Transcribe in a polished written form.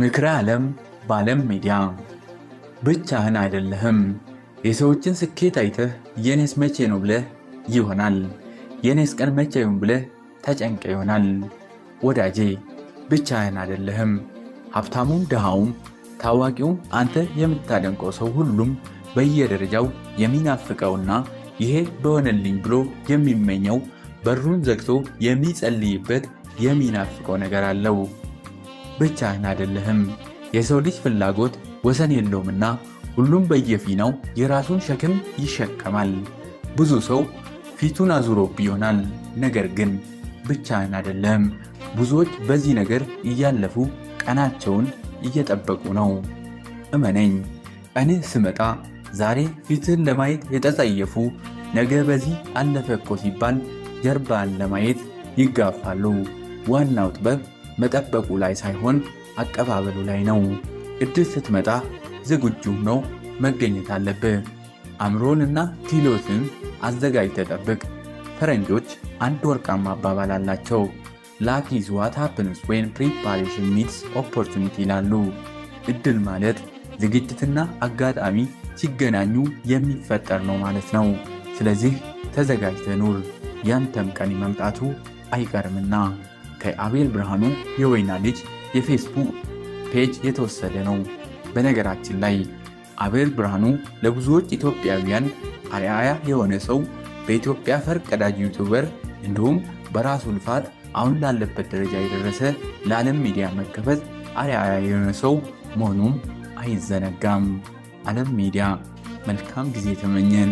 ምክረ ዓለም በዓለም ሚዲያ። ብቻህን አይደለህም። የሰዎችን ስኬት አይተህ የኔስ መቼ ነው ብለህ ይሆናል። የኔስ ቀን መቼ ይሁን ብለህ ተጨንቀ ይሆናል። ወዳጄ፣ ብቻህን አይደለህም። ሀብታሙም ድሃውም፣ ታዋቂውም አንተ የምታደንቀው ሰው ሁሉም በየደረጃው የሚናፍቀውና ይሄ በሆነልኝ ብሎ የሚመኘው፣ በሩን ዘግቶ የሚጸልይበት የሚናፍቀው ነገር አለው። ብቻህን አይደለህም። የሰው ልጅ ፍላጎት ወሰን የለውምና ሁሉም በየፊናው የራሱን ሸክም ይሸከማል። ብዙ ሰው ፊቱን አዙሮብ ይሆናል። ነገር ግን ብቻህን አይደለህም። ብዙዎች በዚህ ነገር እያለፉ ቀናቸውን እየጠበቁ ነው። እመነኝ፣ ቀንህ ስመጣ ዛሬ ፊትህን ለማየት የተጸየፉ ነገ በዚህ አለፈ እኮ ሲባል ጀርባን ለማየት ይጋፋሉ። ዋናው ጥበብ መጠበቁ ላይ ሳይሆን አቀባበሉ ላይ ነው። እድል ስትመጣ ዝግጁ ሆኖ መገኘት አለብህ። አእምሮንና ክህሎትን አዘጋጅተህ ጠብቅ። ፈረንጆች አንድ ወርቃማ አባባል አላቸው። "Luck is what happens when preparation meets opportunity" ይላሉ። እድል ማለት ዝግጅትና አጋጣሚ ሲገናኙ የሚፈጠር ነው ማለት ነው። ስለዚህ ተዘጋጅተህ ኑር፣ ያንተም ቀን መምጣቱ አይቀርምና። ከአቤል ብርሃኑ የወይና ልጅ የፌስቡክ page የተወሰደ ነው። በነገራችን ላይ አቤል ብርሃኑ ለብዙዎች ኢትዮጵያውያን አርአያ የሆነ ሰው፣ በኢትዮጵያ ፈር ቀዳጅ YouTuber፣ እንዲሁም በራሱ ልፋት አሁን ላለበት ደረጃ የደረሰ፣ ለዓለም ሚዲያ መከፈት አርአያ የሆነ ሰው መሆኑም አይዘነጋም። ዓለም ሚዲያ መልካም ጊዜ ተመኘን።